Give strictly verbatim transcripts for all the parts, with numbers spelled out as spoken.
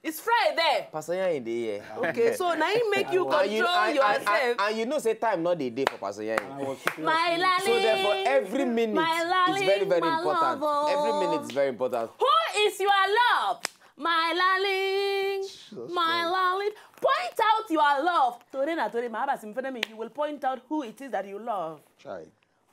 It's Friday. Pastor Yan in the air. Okay, so now you make you And you, control and, and, yourself. and, and you know say time not the day for Pastor Yan. My darling. So therefore, every minute My is very, very darling, my important. love, oh. Every minute is very important. Who is your love? My darling, my darling. Point out your love. Today na today, my husband, you will point out who it is that you love. Chai.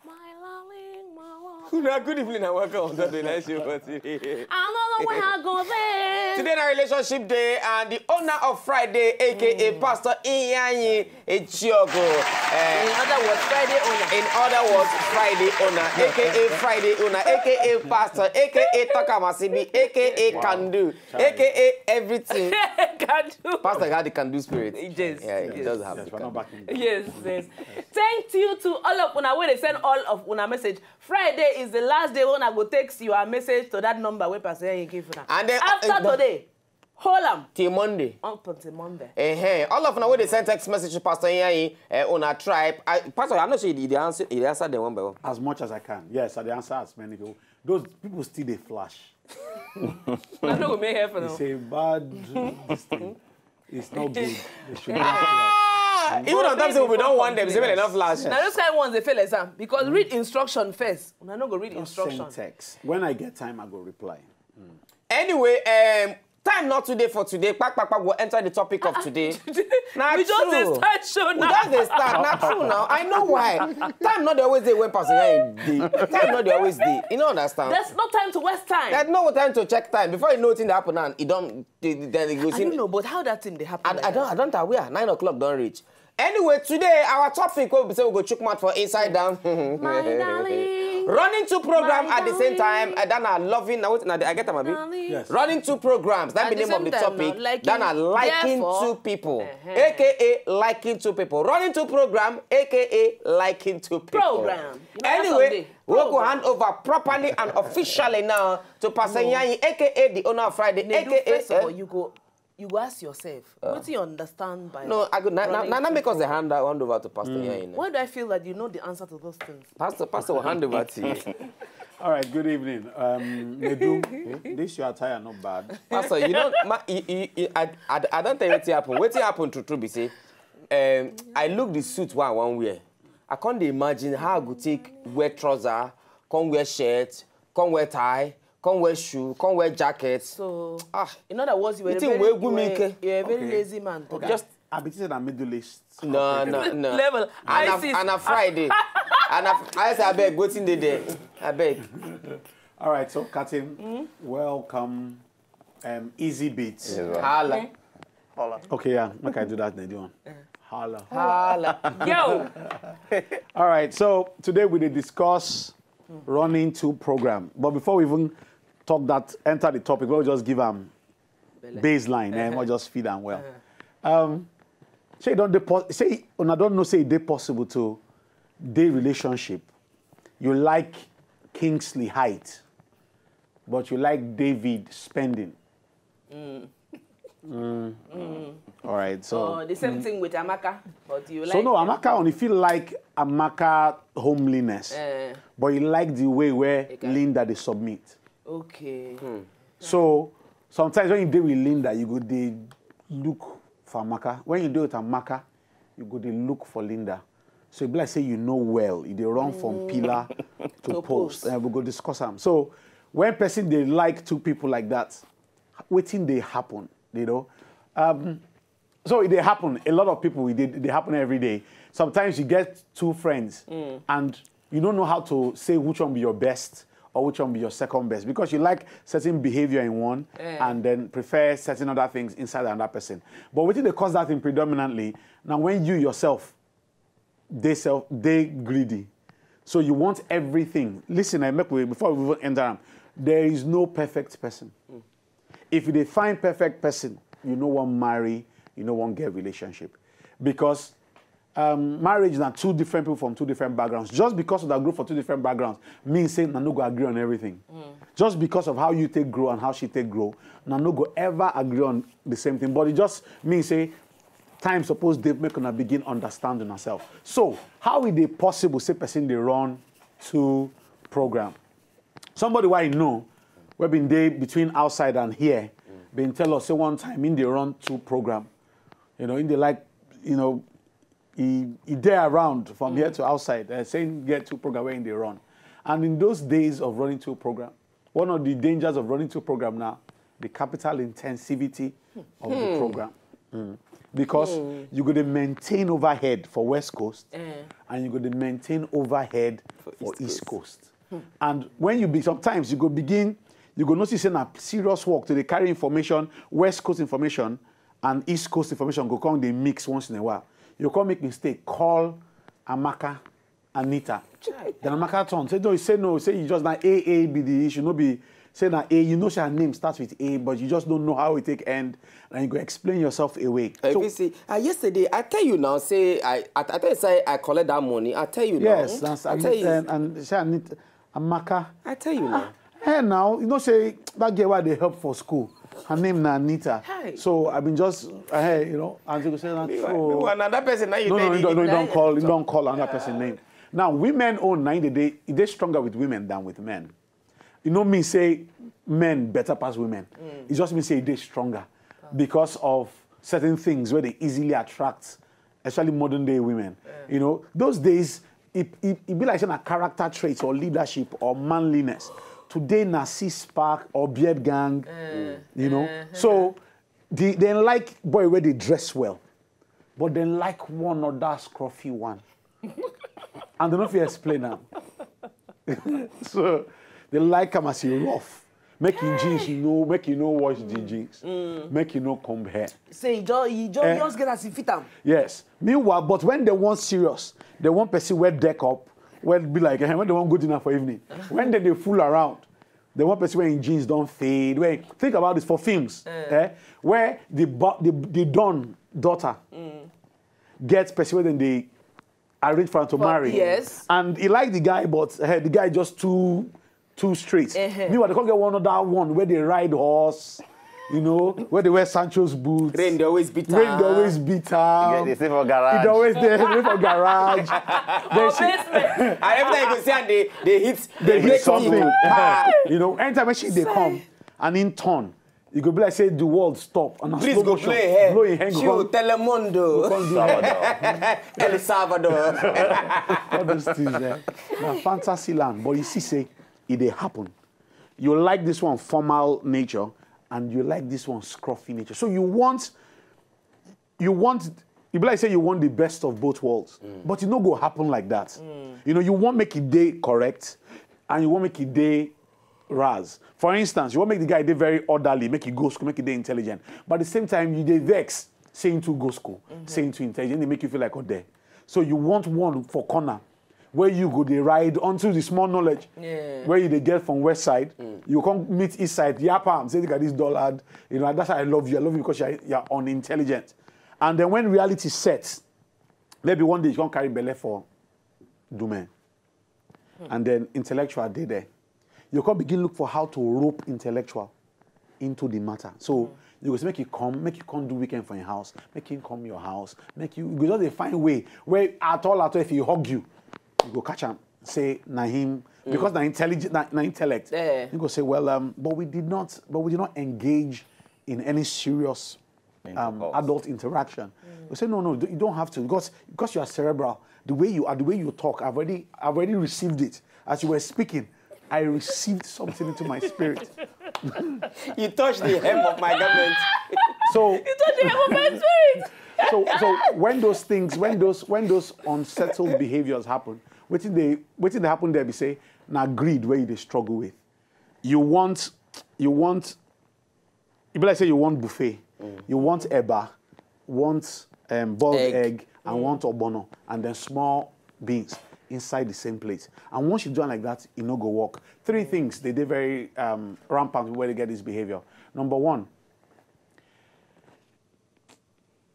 My darling, my love. Una good evening and welcome on Sunday Night Show for today. I don't know what I go there. Today na relationship day, and the owner of Friday, aka Pastor Iyanyi Echiogo. In Uh, other words, Friday owner. in other words, Friday owner, aka Friday owner, aka Pastor, aka Takamasibi, aka Kandu, aka everything. Kandu. Pastor had the Kandu spirit. Yes, Yeah, it yes. does have Yes, the we're not Kandu. backing. Yes, yes. Thank you to all of una wey dey send all of una message. Friday is the last day when I go text your message to that number wey Pastor Iyanyi give una. And then, After uh, today, hold am Till Monday. up until Monday. Eh, all of una wey dey send text message to Pastor Iyanyi, uh, una tribe. I, Pastor, I know say you dey answer, you dey answer them one by one. As much as I can. Yes, I dey answer as many people. Those people still dey flash. I no go make hair for It's now. a bad this thing. It's not good. They should not flash. Ah, even on time say we don't want them, say they not flash. Now those kind ones they fail exam because read instruction first. Una no go read instruction. Send text. When I get time, I go reply. Anyway, um, time not today for today. Pack, pack, pack. We'll enter the topic of today. Na We just true. dey start show We now. just dey start. Na true now. I know why. Time not dey always dey when Pastor Iyanyi dey. Time not dey always dey. You know understand? There's no time to waste time. There's no time to check time. Before you know wetin dey happen now, e don, then e go I see. Don't know, but how that thing dey happen? I, I don't, I don't aware. Nine o'clock don reach. Anyway, today our topic wey be say we go chook mouth for inside down. My darling. Running two program My at the same time. darling. Uh, that na loving. Now, wait, now I get am abi. Darling. Yes. Running two programs. That At be the name of same the time, topic. now, liking, That na liking therefore, two people. Uh-huh. A K A liking two people. Running two program. A K A liking two people. Program. You know, Anyway, someday. we'll go Program. hand over properly and officially now to Pastor Iyanyi, A K A the owner of Friday, Nedu, A K A. first of all, you go you go ask yourself, what do you understand by No, I go. Na, na, running na, na two make us the program? Hand over to Pastor Iyanyi now. Why do I feel that you know the answer to those things? Pastor, Pastor will hand over to you. All right, good evening. Um, Nedu, this your attire not bad. Pastor, you don't. Ma, you, you, you, I, I, I don't tell you what happened. What happened to true be say, um, I look the suit one one wear. I can't imagine how I go take wear trouser, come wear shirt, come wear tie, come wear shoe, come wear jacket. So, Ah. In other words, you were a Wetin very, wey you go make were, it? You were a very Okay. Lazy man. Okay. Just I be teaching a Middle East. No, no, no. Level. And a, ISIS. And a Friday. And a, I say, I beg, waiting the day. I beg. All right, so Katim, welcome. Um, easy beats. Holla. Okay, yeah, make I do that, Nedu. Holla. Holla. Yo. All right, so today we dey discuss running two program. But before we even talk that, enter the topic, we'll just give them baseline and we'll just feed them well. Um, say don't dey pos- say una don't know say e dey possible to dey relationship. You like Kingsley height, but you like David spending. Mm. All right, so Oh, the same thing with Amaka, but you like. so no, Amaka only feel like Amaka homeliness, Eh. But you like the way where Okay. Linda dey submit. Okay. So sometimes when you dey with Linda, you go dey look for Amaka. When you dey with Amaka, you go dey look for Linda. So e be like say you know well, you dey run from pillar to To post. Post. And we go discuss am. So when person dey like two people like that, wetin dey happen, you know? Um, so e dey happen. A lot of people, e dey, dey happen every day. Sometimes you get two friends and you don't know how to say which one be your best or which one be your second best because you like certain behavior in one and then prefer certain other things inside another person. But wetin dey cause that thing predominantly now when you yourself dey self dey greedy. So you want everything. Listen, I make we before we even enter am. There is no perfect person. If you dey find perfect person, you no wan marry, you no wan get relationship. Because um, marriage na two different people from two different backgrounds. Just because of that group for two different backgrounds means say na no go agree on everything. Just because of how you take grow and how she take grow, na no go ever agree on the same thing. But it just means say time suppose dey make una begin understand una self. So how e dey possible say person dey run two program? Somebody wey I know, wey been dey between outside and here, been tell us say one time he dey run two program. You know, he dey like, you know, he, he dey around from here to outside, uh, saying get two program wey he dey run. And in those days of running two program, one of the dangers of running two program now, the capital intensivity of the program. Because you go dey maintain overhead for West Coast and you go dey maintain overhead for East Coast. And when you be, sometimes you go begin, you go notice say na serious work to dey carry information, West Coast information and East Coast information go come dey mix once in a while. You come make mistake, call Amaka, Anita. Then Amaka turn say no, say no, say you just na A A be the issue, no be say na A. You know say her name starts with A, but you just don't know how it take end, and you go explain yourself away. If So you see, uh, yesterday I tell you now, say I, I, I tell you say I collect that money. I tell you yes, now. And, I tell you. and, and say Anita, Amaka. I tell you now. Hey, now you know say that girl wey dey help for school, her name na Anita. Hi. So I been just, hey, you know, and you go say na true. Another person now you No, no, tell you me. don't, no, you don't call, you don't call another person name. Now women own na the day they stronger with women than with men. You know me say men better pass women. It just means say they stronger because of certain things where they easily attract, especially modern day women. You know, those days it, it, it be like saying a character traits or leadership or manliness. Today na six pack or beard gang. You know, so the, they like boy where they dress well, but they like one other scruffy one, and they don't feel explain am. So they like am as he rough. Make him jeans, you know, make you know wash the jeans, make you know comb hair. Say you just, you just, Eh. just get as you fit am. Yes. Meanwhile, but when they want serious, they want person wear deck up, well be like eh, when they want go dinner for evening. When they, they fool around, they want person wearing jeans don't fade. Where think about this for films, eh? Where the bo- the, the don daughter gets person where then they arrange for her to For- marry. yes. And he like the guy, but eh, the guy just too too straight. Uh-huh. Meanwhile, they can't get one other one where they ride horse. You know, where they wear Sancho's boots. Rain they always beat Rain they her. always beat her. Yeah, they stay for garage. It always they wait for garage. Then she, basement. And every time you go see and they, they hit they they hit break something. thing. Ah. You know, anytime when she they come and in turn, you go be like say the world stop and a Breeze slow go motion, blow your hair. blow your hand, She go will come, Telemundo. go come do Salvador. El Salvador. All those things there. Now fantasy land, but you see, say it they happen. You like this one formal nature, and you like this one scruffy nature. So you want, you want, you be like say you want the best of both worlds, but it no go happen like that. You know, you want make it day correct, and you want make it day raz. For instance, you want make the guy day very orderly, make it go school, make it day intelligent. But at the same time, you day vex, saying to go school, saying to intelligent, they make you feel like oh there. So you want one for corner where you go they ride onto the small knowledge Yeah. where you they get from west side. You come meet east side, yap am, say look at this dullard. You know, that's why I love you. I love you because you're, you're unintelligent. And then when reality sets, maybe one day you come carry belle for Dume. And then intellectual day there. You come begin look for how to rope intellectual into the matter. So you go say make you come, make you come do weekend for your house, make him come your house, make you, you go just dey find way where at all at all if he hug you, you go catch him, say na him because na intelligent, na, na intellect. Yeah. You go say, well, um, but we did not, but we did not engage in any serious um, Intercourse. adult interaction. You say no, no, you don't have to because because you are cerebral. The way you are, the way you talk, I've already, I've already received it as you were speaking. I received something into my spirit. You touched the hem of my garment. So You touch the hem of my spirit. so so when those things, when those when those unsettled behaviors happen, wetin dey wetin dey happen there be say na greed where you dey struggle with. You want you want e be like say you want buffet, you want eba, want um, boiled Egg. egg, and want ogbono, and then small beans inside the same plate. And once you do am like that, e no go work. Three things they dey very um, rampant where they get this behavior. Number one,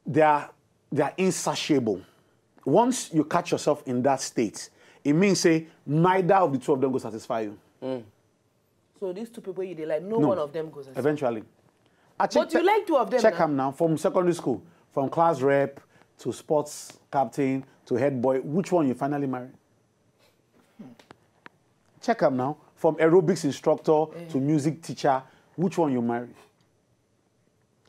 they are they are insatiable. Once you catch yourself in that state, it means say neither of the two of them go satisfy you. So these two people you dey like, no, No. One of them goes. Eventually. I check, But you like two of them check now. Am now, from secondary school, from class rep to sports captain to head boy. Which one you finally marry? Check am now, from aerobics instructor to music teacher. Which one you marry?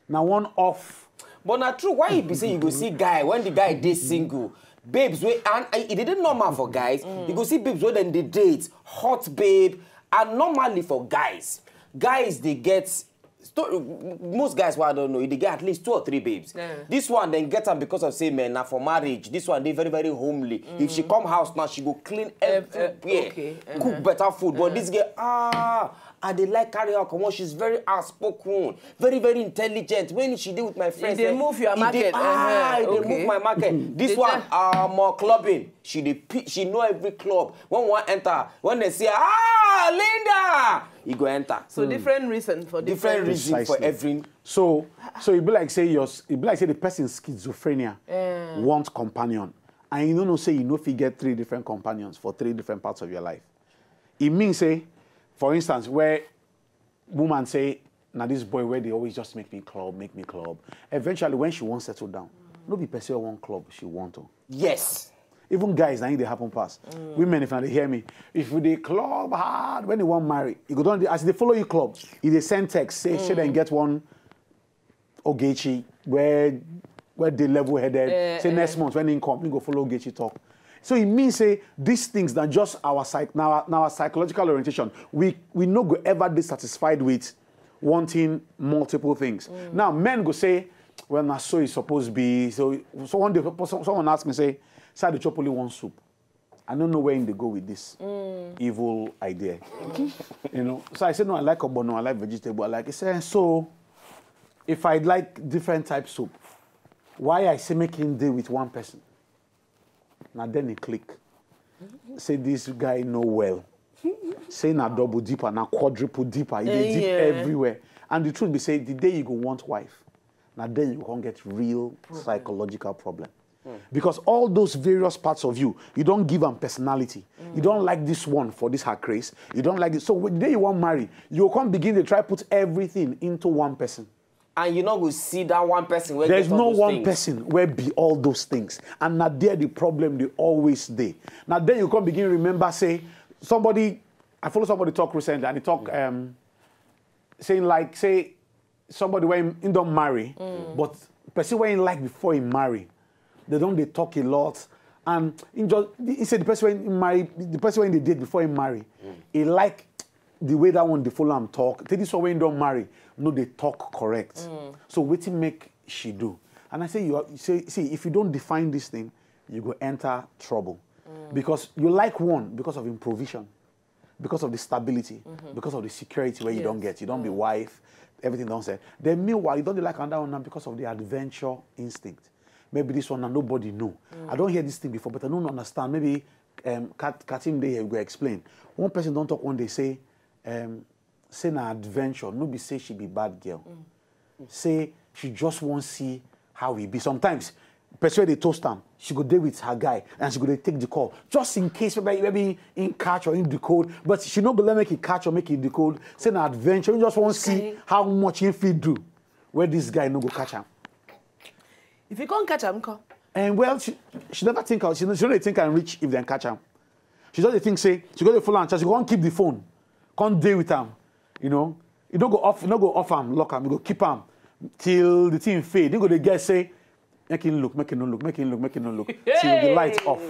Now one off. But na true, why e be say you go see guy when the guy dey single, babes wey, and e dey dey normal for guys. You go see babes wey dem dey date, hot babe, and normally for guys, guys dey get sto- most guys wey I don know, e dey get at least two or three babes. Yeah. This one dem get am because of say, man, na for marriage. This one dey very very homely. If she come house now, she go clean Eh, eh, everywhere, okay, cook better food. But this girl, ah, I dey like carry her comot. She's very outspoken, very very intelligent. When she dey with my friends, dey eh, move your e dey- market, Ah, eh, e dey okay. move my market. This Dey one, tell- um, uh, clubbing. She dey pi- she know every club. When we wan enter, when dem say, "Ah, Linda," e go enter. So different reason for Different different. reason for Precisely. every. So, so e be like say your, e be like say the person schizophrenia want companion, and you no know say you no fit get three different companions for three different parts of your life. It means say, for instance, where woman say, "Now this boy where they always just make me club, make me club." Eventually, when she wants settle down, no be person one club she want to. Yes. Even guys, na im dey happen pass. Women, if na dey hear me, if you dey club hard when you wan marry, you go don dey, as they follow you club, you dey send text say, "Should I get one Ogechi where where dey level headed?" Eh, Say next month when he come, he go follow Ogechi talk. So it means say these things na just our psych, na our, na our psychological orientation. We we no go ever be satisfied with wanting multiple things. Now men go say, "Well, na so e suppose be." So so one day so- someone ask me say, "Sir, I dey chop only one soup. I don't know where in they go with this evil idea." You know, so I said, "No, I like ogbono, I like vegetable, I like." He said, "So if I like different type soup, why I say make him dey with one person?" Now then he click. Say this guy know well. Say na double dipper, na quadruple dipper. He dey Eh, dip yeah. everywhere. And the truth be say, the day you go want wife, now then you can't get real psychological problem. Because all those various parts of you, you don't give am personality. You don't like this one for this her craze. You don't like it. So when the day you want marry, you can't begin to try put everything into one person. And you no go see that one person where There's get all no those one things. Person where be all those things. And na there the problem they always dey. Now then you come begin remember say somebody, I follow somebody talk recently and he talk um saying like say somebody when he don't marry, but person when he like before he marry, they don't they talk a lot. And he just he said the person when he marry, the person when they did before he marry, he like the way that one they follow him talk. They this one when he don't marry, no they talk correct. So wetin make she do? And I say you are, you say see if you don't define this thing, you go enter trouble because you like one because of improvision, because of the stability, because of the security where you don't Yes. Get, you don't be wife, everything don't say. Then meanwhile you don't like another one now because of the adventure instinct. Maybe this one now nobody know. I don't hear this thing before, but I don't understand. Maybe um, Kat, Katim Day here go explain. One person don't talk one day say, um, say na adventure. No be say she be bad girl. Say she just won't see how he be. Sometimes person wey dey toast am, she go dey with her guy and she go dey take the call just in case maybe maybe in catch or in the cold, but she no go let make he catch or make he the cold. Say na adventure, you just wan see how much he fit do where this guy no go catch am. If you can't catch him, come. And well, she, she never think out. She, no- she don't think and reach if they catch him. She just dey think say she go dey follow am, she go wan keep the phone, come dey with am. You know, you no go off, you no go off am, lock am, you go keep am till the thing fade. You go dey guess say, make him look, make him no look, make him look, make him no look, till the light off.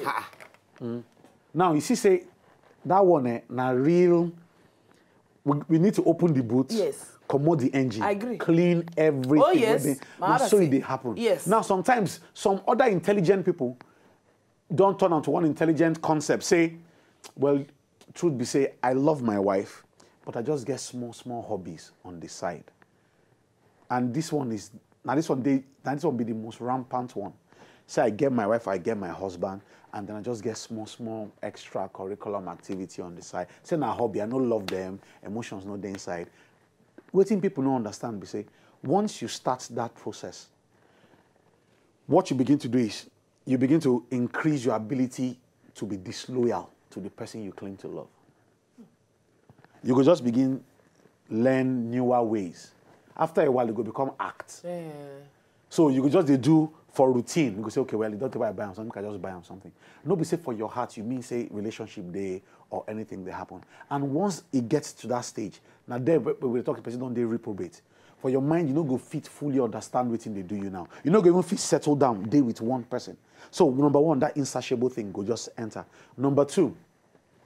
Now you see say that one eh, na real. We, we need to open the boot, Yes. Comot the engine, I agree. Clean everything. Oh, yes. Wedding. My Na heart so say- it dey happen. Yes. Now sometimes some other intelligent people don't turn onto one intelligent concept. Say, well, truth be say, I love my wife, but I just get small, small hobbies on the side. And this one is now this one they now this one be the most rampant one. Say I get my wife, I get my husband, and then I just get small, small extra curriculum activity on the side. Say na hobby, I no love them, emotions no dey inside. Wetin people no understand be say once you start that process, what you begin to do is you begin to increase your ability to be disloyal to the person you claim to love. You go just begin learn newer ways. After a while, you go become act. Yeah. So you go just dey do for routine. You go say, okay, well, you don't buy buy am something, I just buy am something. No be say for your heart, you mean say relationship dey or anything dey happen. And once it gets to that stage, now there we we talk person don dey reprobate. For your mind, you no go fit fully understand wetin dey do you now. You no go even fit settle down, dey with one person. So number one, that insatiable thing go just enter. Number two,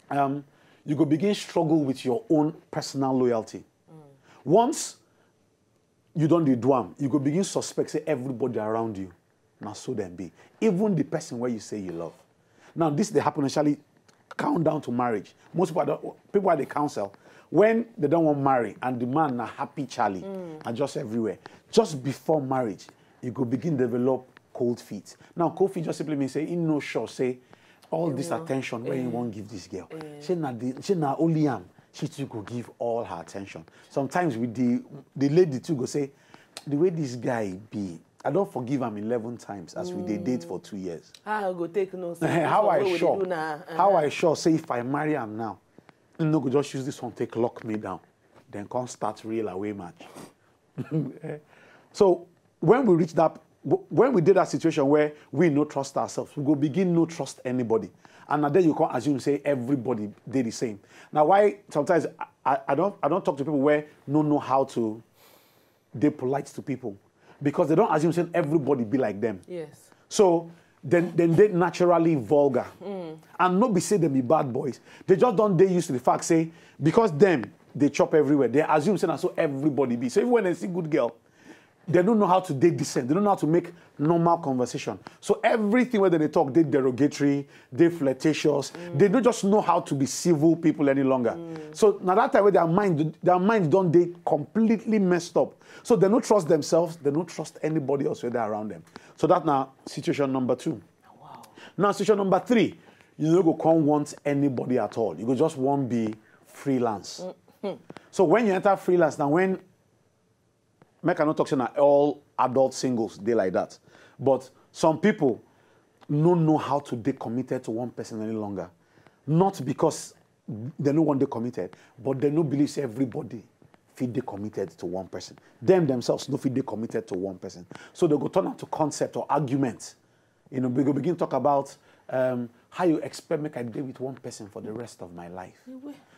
um, you go begin struggle with your own personal loyalty. Once you don dey do am, you go begin suspect say everybody around you na so dem be. Even the person wey you say you love. Now this dey happen especially count down to marriage. Most people I don people I dey counsel, when they don wan marry and the man na happy charlie and just everywhere, just before marriage, you go begin develop cold feet. Now cold feet just simply mean say he no sure say all this attention wey he wan give this girl, say na the say na only am she too go give all her attention. Sometimes with the the lady too go say, the way this guy be, I don forgive am eleven times as we dey date for two years. How I go take no say How this one I wey we dey sure do na, how uh, I sure say if I marry am now, he no go just use this one take lock me down, then come start real away match. So when we reach that, when we dey that situation where we no trust ourselves, we go begin no trust anybody. And na there you come assume say everybody dey the same. Na why sometimes I, I, I don I don talk to people wey no know how to dey polite to people because they don assume say everybody be like them. Yes. So then then they naturally vulgar. And no be say dem be bad boys. They just don dey used to the fact say because dem dey chop everywhere, they assume say na so everybody be. So even when they see good girl, they don't know how to dey decent. They don't know how to make normal conversation. So everything wey dem dey talk dey derogatory, dey flirtatious. They don't just know how to be civil people any longer. So na that time wey their mind their mind don dey completely messed up. So they no trust themselves. They no trust anybody else wey dey around them. So that na situation number two. Now situation number three, you no go come want anybody at all. You go just wan be freelance. So when you enter freelance, na when make I no talk say na all adult singles dey like that, but some people no know how to dey committed to one person any longer, not because they no wan dey committed, but they no believe say everybody fit dey committed to one person. Them themselves no fit dey committed to one person, so they go turn am to concept or argument. You know, we go begin talk about um, how you expect make I dey with one person for the rest of my life.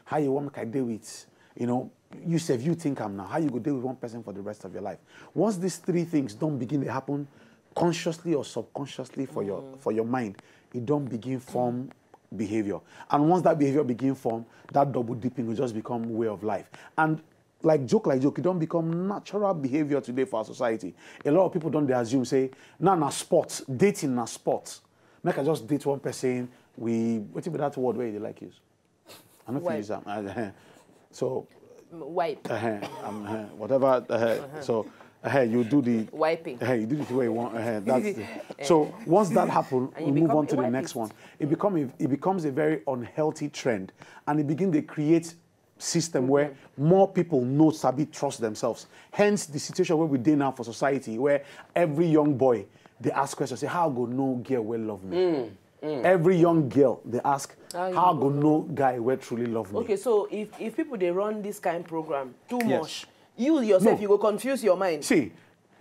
How you want make I dey with, you know, you sef you think am now. How you go dey with one person for the rest of your life? Once these three things don begin dey happen consciously or subconsciously for your for your mind, e don begin form behavior. And once that behavior begin form, that double dipping will just become way of life. And like joke like joke, e don become natural behavior today for our society. A lot of people don dey assume say now na sport, dating na sport. Make I just date one person. We wetin be that word wey you dey like use? I no fit Wipe. Use am. Uh, so Wipe. uh, um, uh, whatever. Uh, so uh, you do the Wiping. Uh, you do the way you want. Uh, that's the, so once that happen, And we you move become on to a the wipist. Next one. It become a, it becomes a very unhealthy trend, and it begin to create system where more people no sabi trust themselves. Hence the situation where we dey now for society, where every young boy dey ask question, say how I go know girl wey love me. Every young girl dey ask How you how I go go know guy wey truly love me. Okay, so if if people dey run this kind program too Yes. much, you yourself No. You go confuse your mind. See,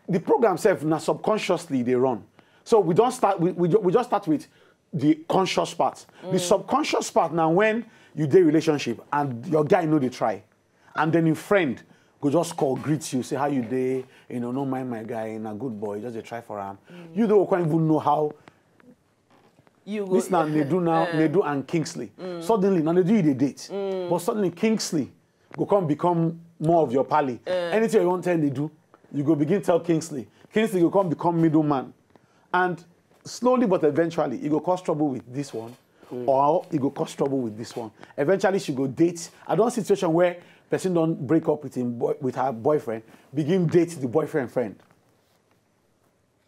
the program sef na subconsciously dey run. So we don start we, we, ju- we just start with the conscious part. The subconscious part na when you dey relationship and your guy no dey try, and then your friend go just call greet you, say how you dey, you know, no mind my guy, na good boy, just dey try for am. You don't quite even know how You go. This na Nedu now, Eh. Nedu and Kingsley. Suddenly, now Nedu you dey date, but suddenly Kingsley go come become more of your pally. Anything you want tell Nedu, you go begin tell Kingsley. Kingsley go come become middleman, and slowly but eventually, e go cause trouble with this one, or e go cause trouble with this one. Eventually, she go date. I don see situation where person don break up with him boy, with her boyfriend, begin date the boyfriend friend.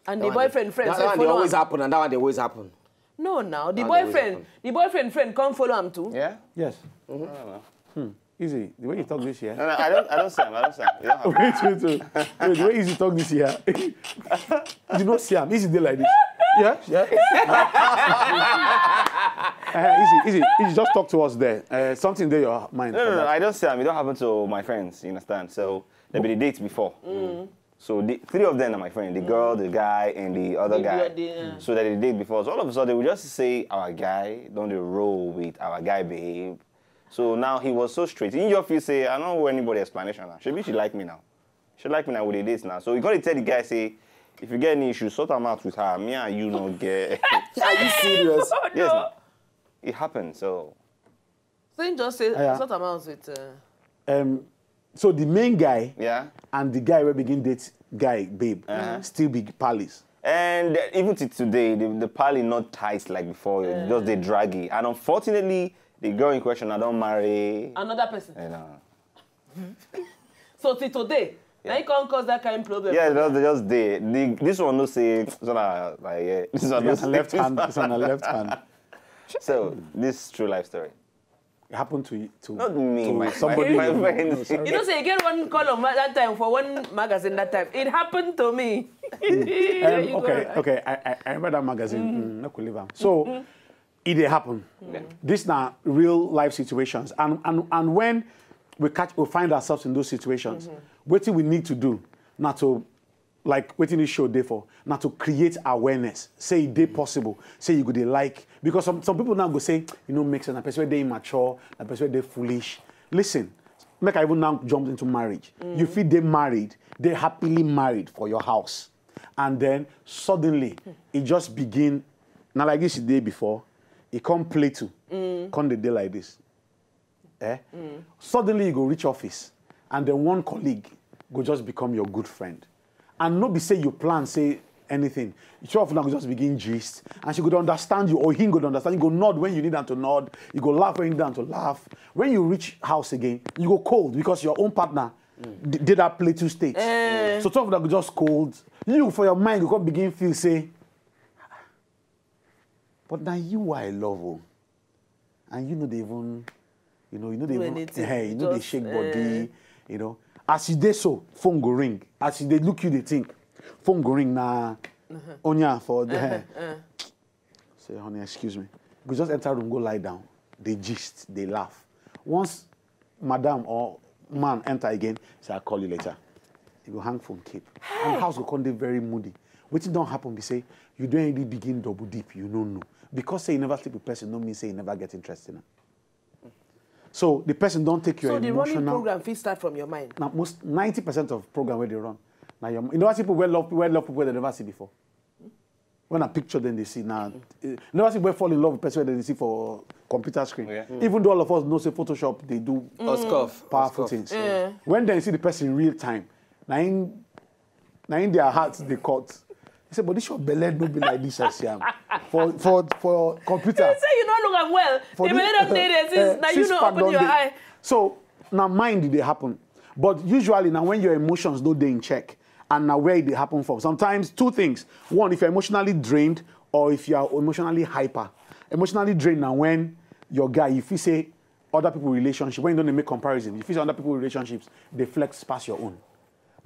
And That the one boyfriend dey- friend that, say that one dey follow always am. Happen, and that one dey always happen. No, now the That one dey always boyfriend, happen. The boyfriend friend come follow am too. Yeah. Yes. I don't know. Hmm. Easy. The way you talk this year. No, no, I don't. I don't see him. I don't see him. You don't have Wait, wait, wait. Wait, the way Easy talk this year. You know, see, I'm Easy dey like this. Yeah, yeah. Uh, easy, easy, easy. Just talk to us there. Uh, something there, your mind. No, no, no. I don't say. I mean, it don't happen to my friends. You understand? So they be the dates before. So the three of them are my friend. The girl, the guy, and the other guy. So that they date before. So all of a sudden, we just say our guy, don't they roll with our guy, babe. So now he was so straight. In your face, say, I don't know anybody explanation now. Maybe she like me now. She like me now with the dates now. So you gotta tell the guy, say, if you get any issue, sort them out with her. Me and you no get. Are you serious? Yes, now. It happened. So So he just say, Yeah. Sort amounts with. Uh, Um, so the main guy yeah. and the guy we begin date guy babe still be pals. And even to today, the, the pal is not tight like before. Just they draggy. And unfortunately, the girl in question, I don't marry. Another person. You know. So till today, now you can't cause that kind of problem. Yeah, just, just they. The, this one no say so na like yeah. This one no It's on the left hand. It's on the left hand. So this is true life story. It happened to you, to, Not me, to my, somebody. my, You know, friend. No, sorry. You know, say you get one column that time for one magazine that time. It happened to me. Um, okay, okay. I, I, I remember that magazine. Mm, no, could leave am. So it dey happen. This na real life situations, and and and when we catch, we find ourselves in those situations, what we need to do now to like wetin this show dey for now to create awareness. Say e dey possible. Say you go dey like because some, some people now go say you know make sense. Na person wey dey immature, na person wey dey foolish. Listen, make I even now jump into marriage. You fit dey married, dey happily married for your house, and then suddenly e just begin. Na like this e dey before, e come play to, come dey dey like this. Eh? Suddenly you go reach office, and then one colleague go just become your good friend. And no be say you plan say anything. Two of una go just begin gist, and she go dey understand you, or he go dey understand you. Go nod when you need am to nod. You go laugh when you need am to laugh. When you reach house again, you go cold because your own partner d- did that play too state. So two of una go just cold. You for your mind go come begin feel say, but na you I love o, and you no dey even, you know, you no dey Do even, anything. Eh, you no dey Just, shake eh. Body, you know. As you dey so, phone go ring. As you dey look, you dey think. Phone go ring na onya for there. Say, honey, excuse me. You go just enter room, go lie down. They gist, they laugh. Once madam or man enter again, say, I'll call you later. You go hang phone keep. And house go come dey very moody. Wetin don happen be say you don already begin double dip, you no know. Because say you never sleep with person no mean say you never get interested in am. So the person don take your So the running emotional. Program fit start from your mind. Now most ninety percent of program where they run. Now you you know what people wey love wey love people wey they never see before. When I picture them, they see now. Eh, never see people fall in love with person wey they see for computer screen. Yeah. Even though all of us know say Photoshop they do Oscoff. powerful things. When they see the person in real time, now in now in their hearts they cut. They say, but this your belly no be like this, I see am. For for for computer. They say you no look am well. For The the- belly don dey there since. Eh, Now you since no span open don your dey. Eye. So now mind dey happen. But usually now when your emotions no dey in check, and now where they happen from. Sometimes two things. One, if you're emotionally drained or if you are emotionally hyper. Emotionally drained now when your guy, if you say other people relationship, when you don't make comparison, if you see other people relationships, they flex past your own.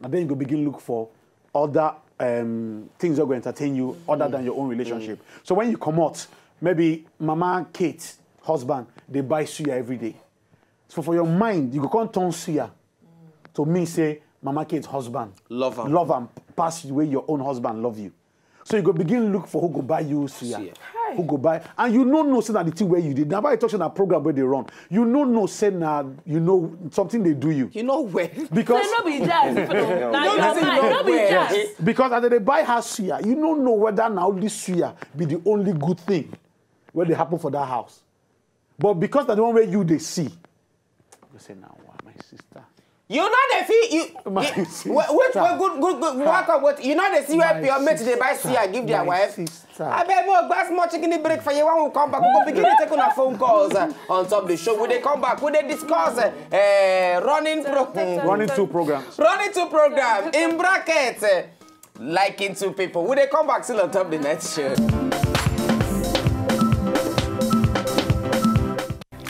And then you go begin look for other um, things that go entertain you other than your own relationship. So when you come out, maybe Mama Kate husband, they buy suya every day. So for your mind, you go come turn suya to mean say Mama Kate husband Love am. love am pass the way your own husband love you. So you go begin look for who go buy you suya, Suya. Who go buy, and you no know say na the thing where you did. Now why you talk say na program where they run, you no know say na you know something they do you. You know where? Because Say no be jazz. If you don't, now No, your that's mind, not no be where. Jazz. Because as they buy her suya, you no know whether now only suya be the only good thing where they happen for that house. But because na the one where you they see, you say now, wow, my sister. You know they feel you. My you- sister. Wait, wait, wait, good, good, good. Work out what you know they see where My your mates they buy sister. suya give their My wife. Sister. I bet more glass more chicken break for you when we come back. We go begin to take on our phone calls uh, on top of the show. When they come back, when they discuss uh, uh, running pro- Running two programs. Running two program in bracket. Uh, liking two people. When they come back, still on top of the next show.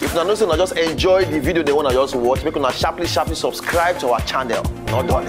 If una know say una just enjoy the video they wanna just watch, make una sharply sharply subscribe to our channel. Not done.